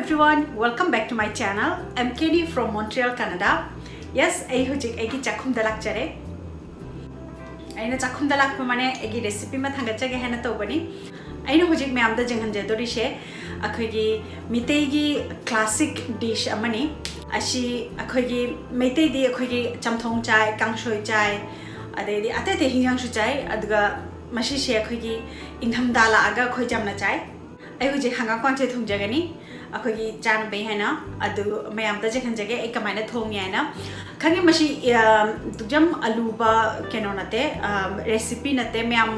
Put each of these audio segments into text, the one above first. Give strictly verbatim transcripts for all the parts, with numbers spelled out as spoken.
Everyone, welcome back to my channel. I'm Kenny from Montreal, Canada. Yes, ꯑꯩ ꯍꯧꯖꯤꯛ ꯑꯩꯒꯤ ꯆꯥꯛꯈꯨꯝꯗ ꯂꯥꯛꯆꯔꯦ꯫ ꯑꯩꯅ ꯆꯥꯛꯈꯨꯝꯗ ꯂꯥꯛꯄ ꯃꯥꯅꯦ ꯑꯩꯒꯤ recipe ꯑꯃ ꯊꯥꯡꯒꯠꯆꯒꯦ ꯍꯥꯏꯅ ꯇꯧꯕꯅꯤ꯫ ꯑꯩꯅ ꯍꯧꯖꯤꯛ ꯃꯌꯥꯝꯗ ꯌꯦꯡꯍꯟꯖꯗꯣꯔꯤꯁꯦ ꯑꯩꯈꯣꯏꯒꯤ ꯃꯤꯇꯩꯒꯤ classic dish ꯑꯃꯅꯤ꯫ ꯑꯁꯤ ꯑꯩꯈꯣꯏꯒꯤ ꯃꯩꯇꯩꯗꯤ ꯑꯩꯈꯣꯏꯒꯤ ꯆꯝꯊꯣꯡ ꯆꯥꯏ, ꯀꯥꯡꯁꯣꯏ ꯆꯥꯏ, ꯑꯗꯩꯗꯤ ꯑꯇꯩ ꯑꯇꯩ ꯍꯤꯟꯖꯥꯡꯁꯨ ꯆꯥꯏ꯫ ꯑꯗꯨꯒ ꯃꯁꯤꯁꯦ ꯑꯩꯈꯣꯏꯒꯤ ꯏꯪꯊꯝꯊꯥ ꯂꯥꯛꯑꯒ ꯑꯩꯈꯣꯏ ꯌꯥꯝꯅ ꯆꯥꯏ꯫ ꯑꯩ ꯍꯧꯖꯤꯛ ꯍꯪꯒꯥꯝ ꯀꯥꯡꯁꯣꯏ ꯊꯣꯡꯖꯒꯅꯤ꯫ ꯑꯩꯈꯣꯏꯒꯤ ꯆꯥꯅꯕꯩ ꯍꯥꯏꯅ꯫ ꯑꯗꯨ ꯃꯌꯥꯝꯗ ꯌꯦꯡꯍꯟꯖꯒꯦ ꯑꯩ ꯀꯃꯥꯏꯅ ꯊꯣꯡꯉꯤ ꯍꯥꯏꯅ꯫ ꯈꯪꯉꯦ ꯃꯁꯤ, ꯑ, ꯑꯗꯨꯛ ꯌꯥꯝ ꯑꯂꯨꯕ ꯀꯩꯅꯣ ꯅꯠꯇꯦ, ꯑ, recipe ꯅꯠꯇꯦ꯫ ꯃꯌꯥꯝ,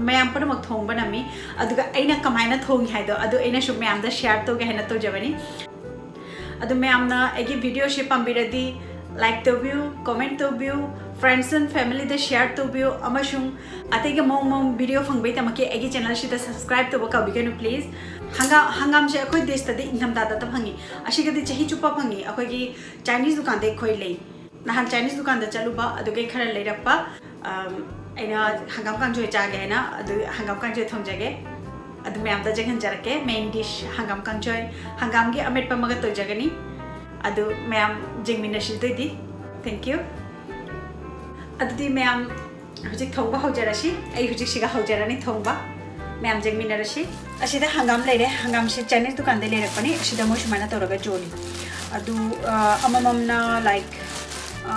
ꯃꯌꯥꯝ ꯄꯨꯝꯅꯃꯛ ꯊꯣꯡꯕ ꯅꯝꯃꯤ꯫ ꯑꯗꯨꯒ ꯑꯩꯅ ꯀꯃꯥꯏꯅ ꯊꯣꯡꯉꯤ ꯍꯥꯏꯗꯣ ꯑꯗꯨ ꯑꯩꯅꯁꯨ ꯃꯌꯥꯝꯗ share ꯇꯧꯒꯦ ꯍꯥꯏꯅ ꯇꯧꯖꯕꯅꯤ꯫ ꯑꯗꯨ ꯃꯌꯥꯝꯅ ꯑꯩꯒꯤ videoꯁꯤ ꯄꯥꯝꯕꯤꯔꯗꯤ like ꯇꯧꯕꯤꯌꯨ, comment ꯇꯧꯕꯤꯌꯨ, friends and familyꯗ share ꯇꯧꯕꯤꯌꯨ, ꯑꯃꯁꯨꯡ ꯑꯇꯩꯒ ꯃꯑꯣꯡ ꯃꯑꯣꯡ video ꯐꯪꯕꯩꯗꯃꯛꯀꯤ ꯑꯩꯒꯤ channelꯁꯤꯗ subscribe ꯇꯧꯕ ꯀꯥꯎꯕꯤꯒꯅꯨ please꯫ ꯍꯪꯒꯥꯝ, ꯍꯪꯒꯥꯝꯁꯦ ꯑꯩꯈꯣꯏ ꯗꯦꯁꯇꯗꯤ ꯏꯪꯊꯝꯊꯥꯗꯇ ꯐꯪꯉꯤ꯫ ꯑꯁꯤꯒꯗꯤ ꯆꯍꯤ ꯆꯨꯞꯄ ꯐꯪꯉꯤ꯫ ꯑꯩꯈꯣꯏꯒꯤ Chinese ꯗꯨꯀꯥꯟꯗ ꯑꯩꯈꯣꯏ ꯂꯩ꯫ ꯅꯍꯥꯟ Chinese ꯗꯨꯀꯥꯟꯗ ꯆꯠꯂꯨꯕ ꯑꯗꯨꯒꯤ ꯈꯔ ꯂꯩꯔꯛꯄ꯫ ꯑꯝ, ꯑꯩꯅ ꯍꯪꯒꯥꯝ ꯀꯥꯡꯁꯣꯏ ꯆꯥꯒꯦ ꯍꯥꯏꯅ ꯑꯗꯨ ꯍꯪꯒꯥꯝ ꯀꯥꯡꯁꯣꯏ ꯊꯣꯡꯖꯒꯦ꯫ ꯑꯗꯨ ꯃꯌꯥꯝꯗ ꯌꯦꯡꯍꯟꯖꯔꯛꯀꯦ꯫ Main dish ꯍꯪꯒꯥꯝ ꯀꯥꯡꯁꯣꯏ, ꯍꯪꯒꯥꯝꯒꯤ ꯑꯃꯦꯠꯄ ꯑꯃꯒ ꯇꯧꯖꯒꯅꯤ꯫ ꯑꯗꯨ ꯃꯌꯥꯝ ꯌꯦꯡꯃꯤꯟꯅꯁꯤ ꯑꯗꯨꯏꯗꯤ꯫ Thank you꯫ ꯑꯗꯨꯗꯤ ꯃꯌꯥꯝ ꯍꯧꯖꯤꯛ ꯊꯣꯡꯕ ꯍꯧꯖꯔꯁꯤ꯫ ꯑꯩ ꯍꯧꯖꯤꯛ ꯁꯤꯒ ꯍꯧꯖꯔꯅꯤ ꯊꯣꯡꯕ꯫ ꯃꯌꯥꯝ ꯌꯦꯡꯃꯤꯟꯅꯔꯁꯤ꯫ ꯑꯁꯤꯗ ꯍꯪꯒꯥꯝ ꯂꯩꯔꯦ꯫ ꯍꯪꯒꯥꯝꯁꯤ Chinese ꯗꯨꯀꯥꯟꯗꯩ ꯂꯩꯔꯛꯄꯅꯤ꯫ ꯑꯁꯤꯗ ꯃꯣꯏ ꯁꯨꯃꯥꯏꯅ ꯇꯧꯔꯒ ꯌꯣꯜꯂꯤ꯫ ꯑꯗꯨ, ꯑ, ꯑꯃꯃꯝꯅ, like, ꯑ,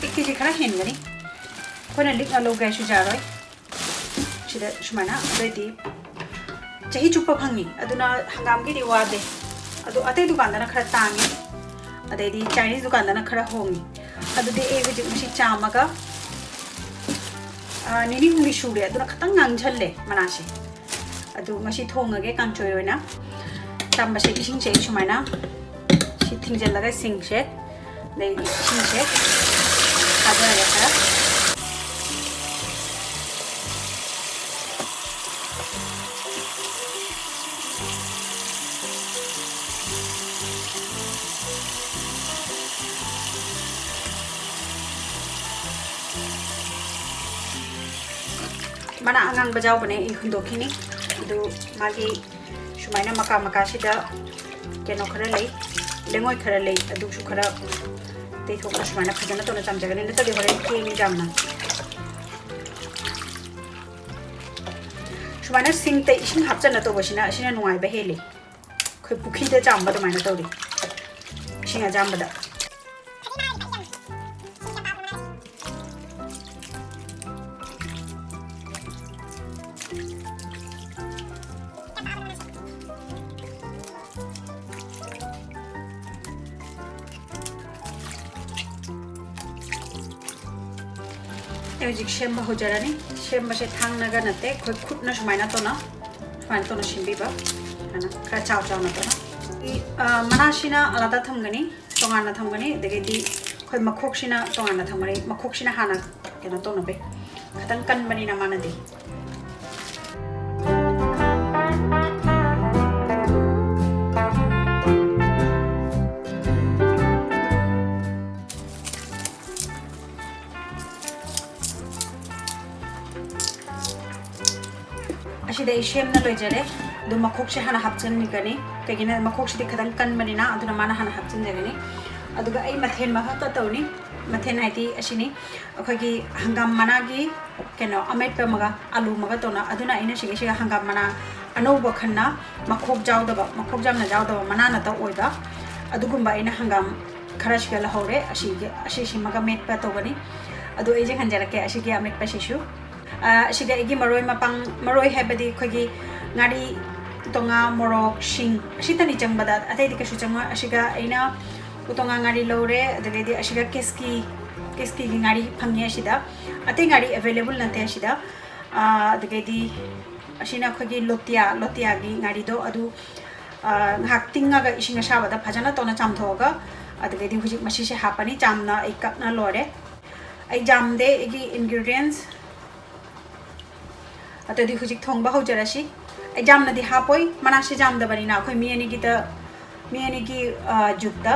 ꯑꯩꯠ ꯀꯦ ꯖꯤ ꯈꯔ ꯍꯦꯟꯒꯅꯤ꯫ ꯑꯩꯈꯣꯏꯅ ꯂꯤꯛꯅ ꯂꯧꯒꯦ ꯍꯥꯏꯁꯨ ꯌꯥꯔꯣꯏ꯫ ꯁꯤꯗ ꯁꯨꯃꯥꯏꯅ, ꯑꯗꯩꯗꯤ ꯆꯍꯤ ꯆꯨꯞꯄ ꯐꯪꯉꯤ꯫ ꯑꯗꯨꯅ ꯍꯪꯒꯥꯝꯒꯤꯗꯤ ꯋꯥꯗꯦ꯫ ꯑꯗꯣ ꯑꯇꯩ ꯗꯨꯀꯥꯟꯗꯅ ꯈꯔ ꯇꯥꯡꯉꯤ, ꯑꯗꯩꯗꯤ Chinese ꯗꯨꯀꯥꯟꯗꯅ ꯈꯔ ꯍꯣꯡꯉꯤ꯫ ꯑꯗꯨꯗꯤ ꯑꯩ ꯍꯧꯖꯤꯛ ꯃꯁꯤ ꯆꯥꯝꯃꯒ, ꯑ, ꯅꯤꯅꯤ ꯍꯨꯝꯅꯤ ꯁꯨꯔꯦ꯫ ꯑꯗꯨꯅ ꯈꯤꯇꯪ ꯉꯥꯡꯁꯜꯂꯦ ꯃꯅꯥꯁꯦ꯫ ꯑꯗꯨ ꯉꯁꯤ ꯊꯣꯡꯉꯒꯦ ꯀꯥꯡꯁꯣꯏ ꯑꯣꯏꯅ꯫ ꯆꯥꯝꯕꯁꯦ ꯏꯁꯤꯡꯁꯦ ꯑꯩ ꯁꯨꯃꯥꯏꯅ ꯁꯤ ꯊꯤꯡꯖꯤꯜꯂꯒ ꯁꯤꯡꯁꯦ, ꯑꯗꯩꯗꯤ ꯏꯁꯤꯡꯁꯦ ꯊꯥꯗꯔꯒ ꯈꯔ꯫ ꯃꯅꯥ ꯑꯉꯥꯡꯕ ꯌꯥꯎꯕꯅꯦ, ꯑꯩ ꯍꯨꯟꯗꯣꯛꯈꯤꯅꯤ꯫ ꯑꯗꯨ ꯃꯥꯒꯤ ꯁꯨꯃꯥꯏꯅ ꯃꯀꯥ ꯃꯀꯥꯁꯤꯗ ꯀꯩꯅꯣ ꯈꯔ ꯂꯩ, ꯂꯩꯉꯣꯏ ꯈꯔ ꯂꯩ, ꯑꯗꯨꯁꯨ ꯈꯔ ꯇꯩꯊꯣꯛꯑꯒ ꯁꯨꯃꯥꯏꯅ ꯐꯖꯅ ꯇꯧꯅ ꯆꯥꯝꯖꯒꯅꯤ, ꯅꯠꯇ꯭ꯔꯗꯤ ꯍꯣꯔꯦꯟ ꯀꯦꯡꯉꯤ ꯌꯥꯝꯅ꯫ ꯁꯨꯃꯥꯏꯅ ꯁꯤꯡꯇ ꯏꯁꯤꯡ ꯍꯥꯞꯆꯟꯅ ꯇꯧꯕꯁꯤꯅ ꯑꯁꯤꯅ ꯅꯨꯡꯉꯥꯏꯕ ꯍꯦꯜꯂꯤ꯫ ꯑꯩꯈꯣꯏ ꯄꯨꯈ꯭ꯔꯤꯗ ꯆꯥꯝꯕ ꯑꯗꯨꯃꯥꯏꯅ ꯇꯧꯔꯤ, ꯏꯁꯤꯡ ꯑꯆꯥꯝꯕꯗ꯫ ꯑꯩ ꯍꯧꯖꯤꯛ ꯁꯦꯝꯕ ꯍꯧꯖꯔꯅꯤ꯫ ꯁꯦꯝꯕꯁꯦ ꯊꯥꯡꯅꯒ ꯅꯠꯇꯦ, ꯑꯩꯈꯣꯏ ꯈꯨꯠꯅ ꯁꯨꯃꯥꯏꯅ ꯇꯧꯅ, ꯁꯨꯃꯥꯏꯅ ꯇꯧꯅ ꯁꯦꯝꯕꯤꯕ꯫ ꯁꯨꯃꯥꯏꯅ ꯈꯔ ꯆꯥꯎ ꯆꯥꯎꯅ ꯇꯧꯅ꯫ ꯁꯤ, ꯑ, ꯃꯅꯥꯁꯤꯅ ꯑꯂꯥꯗ ꯊꯝꯒꯅꯤ, ꯇꯣꯉꯥꯟꯅ ꯊꯝꯒꯅꯤ꯫ ꯑꯗꯒꯤꯗꯤ ꯑꯩꯈꯣꯏ ꯃꯈꯣꯛꯁꯤꯅ ꯇꯣꯉꯥꯟꯅ ꯊꯝꯒꯅꯤ꯫ ꯃꯈꯣꯛꯁꯤꯅ ꯍꯥꯟꯅ ꯀꯩꯅꯣ ꯇꯧꯅꯕꯩ, ꯈꯤꯇꯪ ꯀꯟꯕꯅꯤꯅ ꯃꯥꯅꯗꯤ꯫ ꯑꯁꯤꯗ ꯑꯩ ꯁꯦꯝꯅ ꯂꯣꯏꯖꯔꯦ꯫ ꯑꯗꯨ ꯃꯈꯣꯛꯁꯦ ꯍꯥꯟꯅ ꯍꯥꯞꯆꯤꯟꯒꯅꯤ, ꯀꯩꯒꯤꯅꯣ ꯃꯈꯣꯛꯁꯤꯗꯤ ꯈꯤꯇꯪ ꯀꯟꯕꯅꯤꯅ, ꯑꯗꯨꯅ ꯃꯥꯅ ꯍꯥꯟꯅ ꯍꯥꯞꯆꯤꯟꯖꯒꯅꯤ꯫ ꯑꯗꯨꯒ ꯑꯩ ꯃꯊꯦꯜ ꯃꯈꯛꯇ ꯇꯧꯅꯤ꯫ ꯃꯊꯦꯜ ꯍꯥꯏꯗꯤ ꯑꯁꯤꯅꯤ, ꯑꯩꯈꯣꯏꯒꯤ ꯍꯪꯒꯥꯝ ꯃꯅꯥꯒꯤ ꯀꯩꯅꯣ ꯑꯃꯦꯠꯄ ꯑꯃꯒ ꯑꯂꯨ ꯑꯃꯒ ꯇꯧꯅ꯫ ꯑꯗꯨꯅ ꯑꯩꯅ ꯁꯤꯒꯤꯁꯤꯒ ꯍꯪꯒꯥꯝ ꯃꯅꯥ ꯑꯅꯧꯕ ꯈꯟꯅ, ꯃꯈꯣꯛ ꯌꯥꯎꯗꯕ, ꯃꯈꯣꯛ ꯌꯥꯝꯅ ꯌꯥꯎꯗꯕ ꯃꯅꯥ ꯅꯠꯇ ꯑꯣꯏꯕ ꯑꯗꯨꯒꯨꯝꯕ ꯑꯩꯅ ꯍꯪꯒꯥꯝ ꯈꯔꯁꯤꯒ ꯂꯧꯍꯧꯔꯦ꯫ ꯑꯁꯤꯒꯤ, ꯑꯁꯤꯁꯤꯃꯒ ꯃꯦꯠꯄ ꯇꯧꯒꯅꯤ꯫ ꯑꯗꯨ ꯑꯩ ꯌꯦꯡꯍꯟꯖꯔꯛꯀꯦ ꯑꯁꯤꯒꯤ ꯑꯃꯦꯠꯄꯁꯤꯁꯨ꯫ ꯑ, ꯑꯁꯤꯗ ꯑꯩꯒꯤ ꯃꯔꯣꯏ ꯃꯄꯥꯡ, ꯃꯔꯣꯏ ꯍꯥꯏꯕꯗꯤ ꯑꯩꯈꯣꯏꯒꯤ ꯉꯥꯔꯤ, ꯎꯇꯣꯡꯉꯥ, ꯃꯣꯔꯣꯛ, ꯁꯤꯡ, ꯑꯁꯤꯇꯅꯤ ꯆꯪꯕꯗ, ꯑꯇꯩꯗꯤ ꯀꯩꯁꯨ ꯆꯪꯉꯣꯏ꯫ ꯑꯁꯤꯒ ꯑꯩꯅ ꯎꯇꯣꯡꯉꯥ ꯉꯥꯔꯤ ꯂꯧꯔꯦ, ꯑꯗꯨꯗꯒꯤꯗꯤ ꯑꯁꯤꯒ ꯀꯦꯁꯀꯤ, ꯀꯦꯁꯀꯤꯒꯤ ꯉꯥꯔꯤ ꯐꯪꯉꯦ ꯑꯁꯤꯗ꯫ ꯑꯇꯩ ꯉꯥꯔꯤ available ꯅꯠꯇꯦ ꯑꯁꯤꯗ꯫ ꯑ, ꯑꯗꯨꯗꯒꯤꯗꯤ ꯑꯁꯤꯅ ꯑꯩꯈꯣꯏꯒꯤ ꯂꯣꯇꯤꯌꯥ, ꯂꯣꯇꯤꯌꯥꯒꯤ ꯉꯥꯔꯤꯗꯣ ꯑꯗꯨ, ꯑ, ꯉꯥꯏꯍꯥꯛ ꯇꯤꯡꯉꯒ ꯏꯁꯤꯡ ꯑꯁꯥꯕꯗ ꯐꯖꯅ ꯇꯧꯅ ꯆꯥꯝꯊꯣꯛꯑꯒ, ꯑꯗꯨꯗꯒꯤꯗꯤ ꯍꯧꯖꯤꯛ ꯃꯁꯤꯁꯦ ꯍꯥꯞꯄꯅꯤ꯫ ꯆꯥꯝꯅ ꯑꯩ ꯀꯛꯅ ꯂꯣꯏꯔꯦ꯫ ꯑꯩ ꯌꯥꯝꯗꯦ ꯑꯩꯒꯤ ingredients꯫ ꯑꯗꯨꯗꯤ ꯍꯧꯖꯤꯛ ꯊꯣꯡꯕ ꯍꯧꯖꯔꯁꯤ꯫ ꯑꯩ ꯌꯥꯝꯅꯗꯤ ꯍꯥꯞꯄꯣꯏ, ꯃꯅꯥꯁꯤ ꯌꯥꯝꯗꯕꯅꯤꯅ ꯑꯩꯈꯣꯏ ꯃꯤ ꯑꯅꯤꯒꯤꯗ, ꯃꯤ ꯑꯅꯤꯒꯤ, ꯑ, ꯖꯨꯛꯇ꯫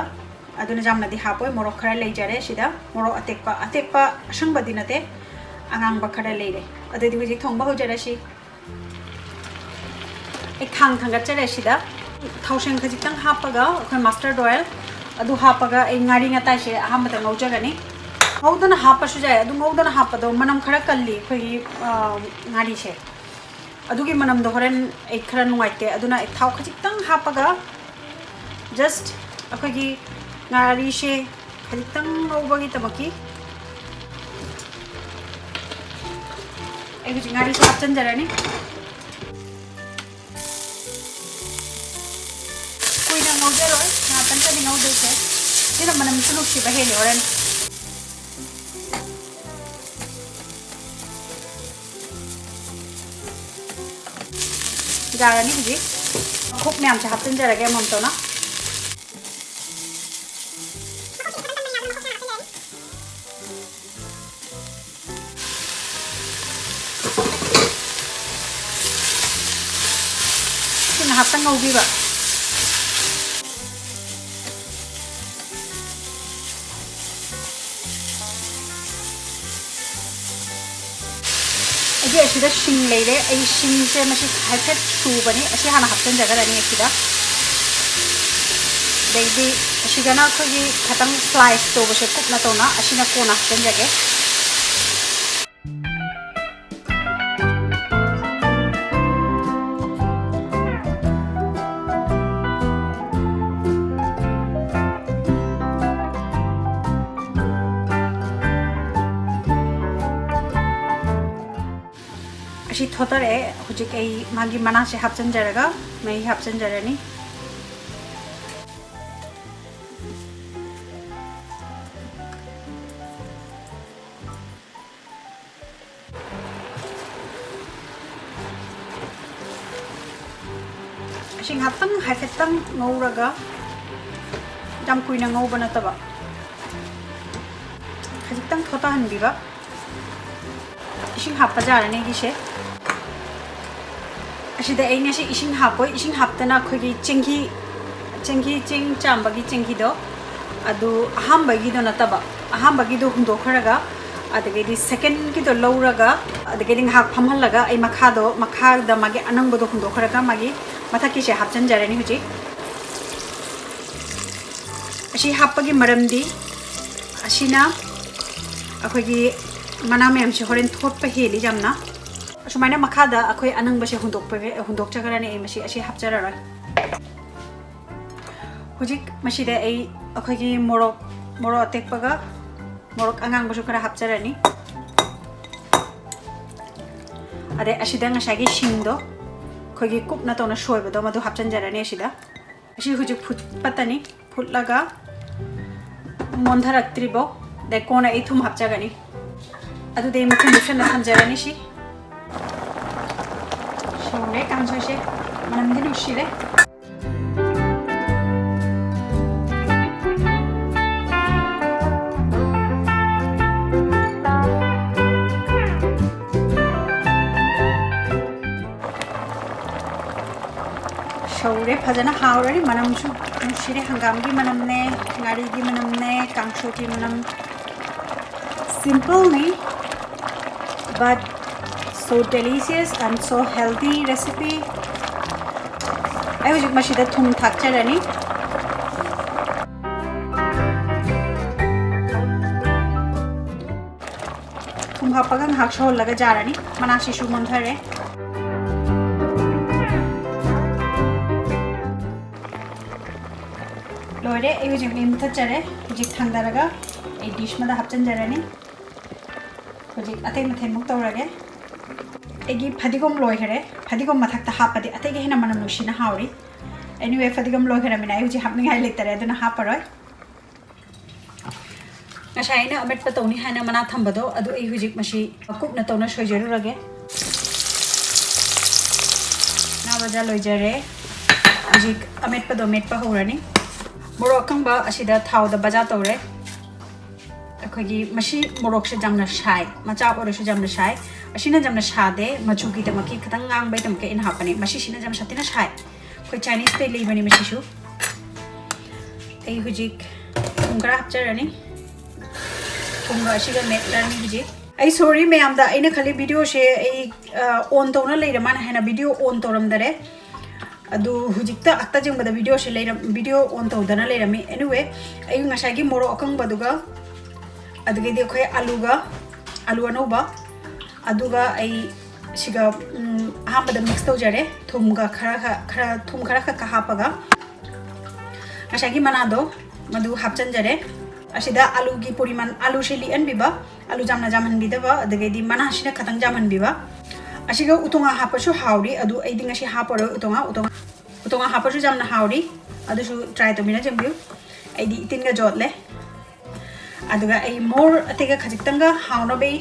ꯑꯗꯨꯅ ꯌꯥꯝꯅꯗꯤ ꯍꯥꯞꯄꯣꯏ꯫ ꯃꯣꯔꯣꯛ ꯈꯔ ꯂꯩꯖꯔꯦ ꯁꯤꯗ, ꯃꯣꯔꯣꯛ ꯑꯇꯦꯛꯄ, ꯑꯇꯦꯛꯄ ꯑꯁꯪꯕꯗꯤ ꯅꯠꯇꯦ, ꯑꯉꯥꯡꯕ ꯈꯔ ꯂꯩꯔꯦ꯫ ꯑꯗꯨꯗꯤ ꯍꯧꯖꯤꯛ ꯊꯣꯡꯕ ꯍꯧꯖꯔꯁꯤ꯫ ꯑꯩ ꯈꯥꯡ ꯊꯥꯡꯒꯠꯆꯔꯦ ꯁꯤꯗ꯫ ꯊꯥꯎꯁꯦꯟ ꯈꯖꯤꯛꯇꯪ ꯍꯥꯞꯄꯒ, ꯑꯩꯈꯣꯏ mustard oil ꯑꯗꯨ ꯍꯥꯞꯄꯒ ꯑꯩ ꯉꯥꯔꯤ ꯉꯇꯥꯏꯁꯦ ꯑꯍꯥꯟꯕꯗ ꯉꯧꯖꯒꯅꯤ꯫ ꯉꯧꯗꯅ ꯍꯥꯞꯄꯁꯨ ꯌꯥꯏ, ꯑꯗꯨ ꯉꯧꯗꯅ ꯍꯥꯞꯄꯗꯣ ꯃꯅꯝ ꯈꯔ ꯀꯜꯂꯤ ꯑꯩꯈꯣꯏꯒꯤ, ꯑ, ꯉꯥꯔꯤꯁꯦ꯫ ꯑꯗꯨꯒꯤ ꯃꯅꯝꯗꯣ ꯍꯣꯔꯦꯟ ꯑꯩ ꯈꯔ ꯅꯨꯡꯉꯥꯏꯇꯦ, ꯑꯗꯨꯅ ꯑꯩ ꯊꯥꯎ ꯈꯖꯤꯛꯇꯪ ꯍꯥꯞꯄꯒ just ꯑꯩꯈꯣꯏꯒꯤ ꯉꯥꯔꯤꯁꯦ ꯈꯖꯤꯛꯇꯪ ꯉꯧꯕꯒꯤꯗꯃꯛꯀꯤ ꯑꯩ ꯍꯧꯖꯤꯛ ꯉꯥꯔꯤꯁꯦ ꯍꯥꯞꯆꯤꯟꯖꯔꯅꯤ꯫ ꯀꯨꯏꯅ ꯉꯧꯖꯔꯣꯏ, ꯉꯥꯏꯍꯥꯛꯇꯪꯗꯅꯤ ꯉꯧꯗꯣꯏꯁꯦ꯫ ꯁꯤꯅ ꯃꯅꯝꯁꯨ ꯅꯨꯡꯁꯤꯕ ꯍꯦꯜꯂꯦ ꯍꯣꯔꯦꯟ꯫ ꯌꯥꯔꯅꯤ ꯍꯧꯖꯤꯛ꯫ ꯃꯈꯣꯛ ꯃꯌꯥꯝꯁꯦ ꯍꯥꯞꯆꯤꯟꯖꯔꯒꯦ ꯑꯃꯃꯝꯇꯧꯅ꯫ ꯁꯤ ꯉꯥꯏꯍꯥꯛꯇꯪ ꯉꯧꯕꯤꯕ꯫ ꯑꯩꯒꯤ ꯑꯁꯤꯗ ꯁꯤꯡ ꯂꯩꯔꯦ꯫ ꯑꯩ ꯁꯤꯡꯁꯦ ꯃꯁꯤ ꯍꯥꯏꯐꯦꯠ ꯁꯨꯕꯅꯤ꯫ ꯑꯁꯤ ꯍꯥꯟꯅ ꯍꯥꯞꯆꯤꯟꯖꯈ꯭ꯔꯅꯤ ꯑꯁꯤꯗ꯫ ꯑꯗꯩꯗꯤ ꯑꯁꯤꯗꯅ ꯑꯩꯈꯣꯏꯒꯤ ꯈꯤꯇꯪ slice ꯇꯧꯕꯁꯦ ꯀꯨꯞꯅ ꯇꯧꯅ, ꯑꯁꯤꯅ ꯀꯣꯟꯅ ꯍꯥꯞꯆꯤꯟꯖꯒꯦ꯫ ꯑꯁꯤ ꯊꯣꯠꯇꯔꯛꯑꯦ꯫ ꯍꯧꯖꯤꯛ ꯑꯩ ꯃꯥꯒꯤ ꯃꯅꯥꯁꯦ ꯍꯥꯞꯆꯤꯟꯖꯔꯒ ꯃꯍꯤ ꯍꯥꯞꯆꯤꯟꯖꯔꯅꯤ꯫ ꯑꯁꯤ ꯉꯥꯛꯇꯪ ꯍꯥꯏꯐꯦꯠꯇꯪ ꯉꯧꯔꯒ, ꯌꯥꯝ ꯀꯨꯏꯅ ꯉꯧꯕ ꯅꯠꯇꯕ, ꯈꯖꯤꯛꯇꯪ ꯊꯣꯠꯊꯍꯟꯕꯤꯕ꯫ ꯏꯁꯤꯡ ꯍꯥꯞꯄ ꯌꯥꯔꯅꯤ ꯑꯩꯒꯤꯁꯦ꯫ ꯑꯁꯤꯗ ꯑꯩ ꯉꯁꯤ ꯏꯁꯤꯡ ꯍꯥꯞꯄꯣꯏ꯫ ꯏꯁꯤꯡ ꯍꯥꯞꯇꯅ ꯑꯩꯈꯣꯏꯒꯤ ꯆꯦꯡꯍꯤ, ꯆꯦꯡꯍꯤ, ꯆꯦꯡ ꯆꯥꯝꯕꯒꯤ ꯆꯦꯡꯍꯤꯗꯣ, ꯑꯗꯨ ꯑꯍꯥꯟꯕꯒꯤꯗꯣ ꯅꯠꯇꯕ, ꯑꯍꯥꯟꯕꯒꯤꯗꯣ ꯍꯨꯟꯗꯣꯛꯈ꯭ꯔꯒ, ꯑꯗꯒꯤꯗꯤ secondꯒꯤꯗꯣ ꯂꯧꯔꯒ, ꯑꯗꯒꯤꯗꯤ ꯉꯥꯏꯍꯥꯛ ꯐꯝꯍꯜꯂꯒ, ꯑꯩ ꯃꯈꯥꯗꯣ, ꯃꯈꯥꯗ ꯃꯥꯒꯤ ꯑꯅꯪꯕꯗꯣ ꯍꯨꯟꯗꯣꯛꯈ꯭ꯔꯒ, ꯃꯥꯒꯤ ꯃꯊꯛꯀꯤꯁꯦ ꯍꯥꯞꯆꯤꯟꯖꯔꯅꯤ ꯍꯧꯖꯤꯛ꯫ ꯑꯁꯤ ꯍꯥꯞꯄꯒꯤ ꯃꯔꯝꯗꯤ ꯑꯁꯤꯅ ꯑꯩꯈꯣꯏꯒꯤ ꯃꯅꯥ ꯃꯌꯥꯝꯁꯦ ꯍꯣꯔꯦꯟ ꯊꯣꯠꯄ ꯍꯦꯜꯂꯤ ꯌꯥꯝꯅ꯫ ꯑꯁꯨꯃꯥꯏꯅ ꯃꯈꯥꯗ ꯑꯩꯈꯣꯏ ꯑꯅꯪꯕꯁꯦ ꯍꯨꯟꯗꯣꯛꯄ-, ꯍꯨꯟꯗꯣꯛꯆꯈ꯭ꯔꯅꯤ꯫ ꯑꯩ ꯃꯁꯤ, ꯑꯁꯤ ꯍꯥꯞꯆꯔꯔꯣꯏ꯫ ꯍꯧꯖꯤꯛ ꯃꯁꯤꯗ ꯑꯩ ꯑꯩꯈꯣꯏꯒꯤ ꯃꯣꯔꯣꯛ, ꯃꯣꯔꯣꯛ ꯑꯇꯦꯛꯄꯒ ꯃꯣꯔꯣꯛ ꯑꯉꯥꯡꯕꯁꯨ ꯈꯔ ꯍꯥꯞꯆꯔꯅꯤ꯫ ꯑꯗꯩ ꯑꯁꯤꯗ ꯉꯁꯥꯏꯒꯤ ꯁꯤꯡꯗꯣ ꯑꯩꯈꯣꯏꯒꯤ ꯀꯨꯞꯅ ꯇꯧꯅ ꯁꯣꯏꯕꯗꯣ ꯃꯗꯨ ꯍꯥꯞꯆꯤꯟꯖꯔꯅꯤ ꯑꯁꯤꯗ꯫ ꯑꯁꯤ ꯍꯧꯖꯤꯛ ꯐꯨꯠꯄꯇꯅꯤ꯫ ꯐꯨꯠꯂꯒ ꯃꯣꯟꯊꯔꯛꯇ꯭ꯔꯤꯕꯣ, ꯑꯗꯩ ꯀꯣꯟꯅ ꯑꯩ ꯊꯨꯝ ꯍꯥꯞꯆꯒꯅꯤ꯫ ꯑꯗꯨꯗꯤ ꯑꯩ ꯃꯊꯪ ꯂꯨꯞꯁꯟꯅ ꯊꯝꯖꯔꯅꯤ꯫ ꯁꯤ ꯁꯧꯔꯦ ꯀꯥꯡꯁꯣꯏꯁꯦ, ꯃꯅꯝꯗꯤ ꯅꯨꯡꯁꯤꯔꯦ꯫ ꯁꯧꯔꯦ, ꯐꯖꯅ ꯍꯥꯎꯔꯅꯤ꯫ ꯃꯅꯝꯁꯨ ꯅꯨꯡꯁꯤꯔꯦ, ꯍꯪꯒꯥꯝꯒꯤ ꯃꯅꯝꯅꯦ, ꯉꯥꯔꯤꯒꯤ ꯃꯅꯝꯅꯦ, ꯀꯥꯡꯁꯣꯏꯒꯤ ꯃꯅꯝ꯫ Simple ꯅꯤ, but so delicious and so healthy recipe꯫ ꯑꯩ ꯍꯧꯖꯤꯛ ꯃꯁꯤꯗ ꯊꯨꯝ ꯊꯥꯛꯆꯔꯅꯤ꯫ ꯊꯨꯝ ꯍꯥꯞꯄꯒ ꯉꯥꯏꯍꯥꯛ ꯁꯧꯍꯜꯂꯒ ꯌꯥꯔꯅꯤ꯫ ꯃꯅꯥꯁꯤꯁꯨ ꯃꯨꯟꯊꯔꯦ꯫ ꯂꯣꯏꯔꯦ꯫ ꯑꯩ ꯍꯧꯖꯤꯛ ꯃꯩ ꯃꯨꯊꯠꯆꯔꯦ꯫ ꯍꯧꯖꯤꯛ ꯊꯥꯡꯗꯔꯒ ꯑꯩ dish ꯑꯃꯗ ꯍꯥꯞꯆꯤꯟꯖꯔꯅꯤ꯫ ꯍꯧꯖꯤꯛ ꯑꯇꯩ ꯃꯊꯦꯜꯃꯨꯛ ꯇꯧꯔꯒꯦ꯫ ꯑꯩꯒꯤ ꯐꯗꯤꯒꯣꯝ ꯂꯣꯏꯈꯔꯦ꯫ ꯐꯗꯤꯒꯣꯝ ꯃꯊꯛꯇ ꯍꯥꯞꯄꯗꯤ ꯑꯇꯩꯒ ꯍꯦꯟꯅ ꯃꯅꯝ ꯅꯨꯡꯁꯤꯅ ꯍꯥꯎꯔꯤ꯫ Anyway, ꯐꯗꯤꯒꯣꯝ ꯂꯣꯏꯈ꯭ꯔꯃꯤꯅ ꯑꯩ ꯍꯧꯖꯤꯛ ꯍꯥꯞꯅꯤꯡꯉꯥꯏ ꯂꯩꯇꯔꯦ, ꯑꯗꯨꯅ ꯍꯥꯞꯄꯔꯣꯏ꯫ ꯉꯁꯥꯏ ꯑꯩꯅ ꯑꯃꯦꯠꯄ ꯇꯧꯅꯤ ꯍꯥꯏꯅ ꯃꯅꯥ ꯊꯝꯕꯗꯣ, ꯑꯗꯨ ꯑꯩ ꯍꯧꯖꯤꯛ ꯃꯁꯤ ꯀꯨꯞꯅ ꯇꯧꯅ ꯁꯣꯏꯖꯔꯨꯔꯒꯦ꯫ ꯉꯥ ꯕꯖꯥ ꯂꯣꯏꯖꯔꯦ꯫ ꯍꯧꯖꯤꯛ ꯑꯃꯦꯠꯄꯗꯣ ꯃꯦꯠꯄ ꯍꯧꯔꯅꯤ꯫ ꯃꯣꯔꯣꯛ ꯑꯀꯪꯕ ꯑꯁꯤꯗ ꯊꯥꯎꯗ ꯕꯖꯥ ꯇꯧꯔꯦ꯫ ꯑꯩꯈꯣꯏꯒꯤ ꯃꯁꯤ ꯃꯣꯔꯣꯛꯁꯦ ꯌꯥꯝꯅ ꯁꯥꯏ, ꯃꯆꯥ ꯑꯣꯏꯔꯁꯨ ꯌꯥꯝꯅ ꯁꯥꯏ꯫ ꯑꯁꯤꯅ ꯌꯥꯝꯅ ꯁꯥꯗꯦ, ꯃꯆꯨꯒꯤꯗꯃꯛꯀꯤ ꯈꯤꯇꯪ ꯉꯥꯡꯕꯩꯗꯃꯛꯀꯤ ꯑꯩꯅ ꯍꯥꯞꯄꯅꯦ꯫ ꯃꯁꯤꯁꯤꯅ ꯌꯥꯝ ꯁꯥꯊꯤꯅ ꯁꯥꯏ꯫ ꯑꯩꯈꯣꯏ Chineseꯇꯩ ꯂꯩꯕꯅꯤ ꯃꯁꯤꯁꯨ꯫ ꯑꯩ ꯍꯧꯖꯤꯛ ꯊꯨꯝ ꯈꯔ ꯍꯥꯞꯆꯔꯅꯤ꯫ ꯊꯨꯝꯒ ꯑꯁꯤꯒ ꯃꯦꯠꯂꯅꯤ ꯍꯧꯖꯤꯛ꯫ ꯑꯩ sorry ꯃꯌꯥꯝꯗ, ꯑꯩꯅ ꯈꯜꯂꯤ videoꯁꯦ ꯑꯩ, ꯑ, on ꯇꯧꯅ ꯂꯩꯔ ꯃꯥꯅ ꯍꯥꯏꯅ video on ꯇꯧꯔꯝꯗꯔꯦ꯫ ꯑꯗꯨ ꯍꯧꯖꯤꯛꯇ ꯑꯛꯇ ꯌꯦꯡꯕꯗ ꯚꯤꯗꯤꯑꯣꯁꯦ ꯂꯩꯔꯝ ꯚꯤꯗꯤꯑꯣ ꯑꯣꯟ ꯇꯧꯗꯅ ꯂꯩꯔꯝꯃꯤ꯫ Anyway, ꯑꯩ ꯉꯁꯥꯏꯒꯤ ꯃꯣꯔꯣꯛ ꯑꯀꯪꯕꯗꯨꯒ, ꯑꯗꯨꯗꯒꯤꯗꯤ ꯑꯩꯈꯣꯏ ꯑꯂꯨꯒ, ꯑꯂꯨ ꯑꯅꯧꯕ, ꯑꯗꯨꯒ ꯑꯩ ꯁꯤꯒ, ꯎꯝ, ꯑꯍꯥꯟꯕꯗ ꯃꯤꯛꯁ ꯇꯧꯖꯔꯦ꯫ ꯊꯨꯝꯒ ꯈꯔ ꯈ- ꯈꯔ ꯊꯨꯝ ꯈꯔ ꯈꯛꯀ ꯍꯥꯞꯄꯒ ꯉꯁꯥꯏꯒꯤ ꯃꯅꯥꯗꯣ ꯃꯗꯨ ꯍꯥꯞꯆꯤꯟꯖꯔꯦ꯫ ꯑꯁꯤꯗ ꯑꯂꯨꯒꯤ ꯄꯣꯔꯤꯃꯥꯟ, ꯑꯂꯨꯁꯤ ꯂꯤꯛꯍꯟꯕꯤꯕ, ꯑꯂꯨ ꯌꯥꯝꯅ ꯌꯥꯝꯍꯟꯕꯤꯗꯕ, ꯑꯗꯨꯗꯒꯤꯗꯤ ꯃꯅꯥꯁꯤꯅ ꯈꯇꯪ ꯌꯥꯝꯍꯟꯕꯤꯕ꯫ ꯑꯁꯤꯒ ꯎꯇꯣꯡꯉꯥ ꯍꯥꯞꯄꯁꯨ ꯍꯥꯎꯔꯤ, ꯑꯗꯨ ꯑꯩꯗꯤ ꯉꯁꯤ ꯍꯥꯞꯄꯔꯣꯏ꯫ ꯎꯇꯣꯡꯉꯥ ꯎꯇꯣꯡꯉꯥ ꯎꯇꯣꯡꯉꯥ ꯍꯥꯞꯄꯁꯨ ꯌꯥꯝꯅ ꯍꯥꯎꯔꯤ꯫ ꯑꯗꯨꯁꯨ ꯇ꯭ꯔꯥꯏ ꯇꯧꯕꯤꯅ ꯌꯦꯡꯕꯤꯌꯨ꯫ ꯑꯩꯗꯤ ꯏꯇꯤꯟꯒ ꯖꯣꯠꯂꯦ꯫ ꯑꯗꯨꯒ ꯑꯩ ꯃꯣꯔ ꯑꯇꯩꯒ ꯈꯖꯤꯛꯇꯪꯒ ꯍꯥꯎꯅꯕꯩ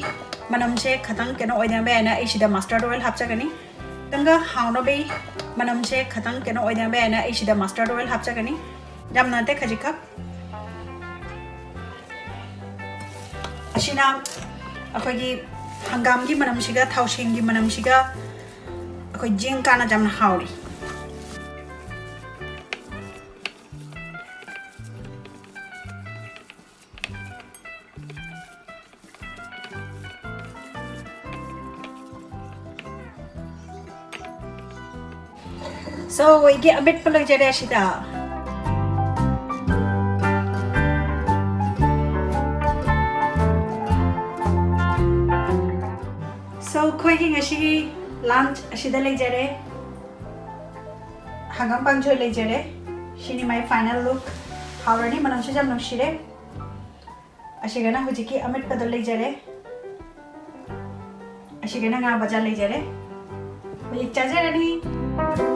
ꯃꯅꯝꯁꯦ ꯈꯇꯪ ꯀꯩꯅꯣ ꯑꯣꯏꯅꯕ ꯍꯥꯏꯅ ꯑꯩ ꯁꯤꯗ ꯃꯁꯇꯔꯗ ꯑꯣꯏꯜ ꯍꯥꯞꯆꯒꯅꯤ꯫ ꯈꯤꯇꯪꯒ ꯍꯥꯎꯅꯕꯩ ꯃꯅꯝꯁꯦ ꯈꯇꯪ ꯀꯩꯅꯣ ꯑꯣꯏꯅꯕ ꯍꯥꯏꯅ ꯑꯩ ꯁꯤꯗ ꯃꯁꯇꯔꯗ ꯑꯣꯏꯜ ꯍꯥꯞꯆꯒꯅꯤ꯫ ꯌꯥꯝꯅ ꯅꯠꯇꯦ, ꯈꯖꯤꯛꯈꯛ꯫ ꯑꯁꯤꯅ ꯑꯩꯈꯣꯏꯒꯤ ꯍꯪꯒꯥꯝꯒꯤ ꯃꯅꯝꯁꯤꯒ ꯊꯥꯎꯁꯦꯡꯒꯤ ꯃꯅꯝꯁꯤꯒ ꯑꯩꯈꯣꯏ ꯖꯤꯡꯀꯥꯅ ꯌꯥꯝꯅ ꯍꯥꯎꯔꯤ꯫ So, ꯑꯩꯒꯤ ꯑꯃꯦꯠꯄ ꯂꯣꯏꯖꯔꯦ ꯑꯁꯤꯗ꯫ So, ꯑꯩꯈꯣꯏꯒꯤ ꯉꯁꯤꯒꯤ lunch ꯑꯁꯤꯗ ꯂꯩꯖꯔꯦ꯫ ꯍꯪꯒꯥꯝ ꯀꯥꯡꯁꯣꯏ ꯂꯩꯖꯔꯦ꯫ ꯁꯤꯅꯤ my final look꯫ ꯍꯥꯎꯔꯅꯤ, ꯃꯅꯝꯁꯨ ꯌꯥꯝ ꯅꯨꯡꯁꯤꯔꯦ꯫ ꯑꯁꯤꯒꯅ ꯍꯧꯖꯤꯛꯀꯤ ꯑꯃꯦꯠꯄꯗꯣ ꯂꯩꯖꯔꯦ꯫ ꯑꯁꯤꯒꯅ ꯉꯥ ꯕꯖꯥ ꯂꯩꯖꯔꯦ꯫ ꯍꯧꯖꯤꯛ ꯆꯥꯖꯔꯅꯤ꯫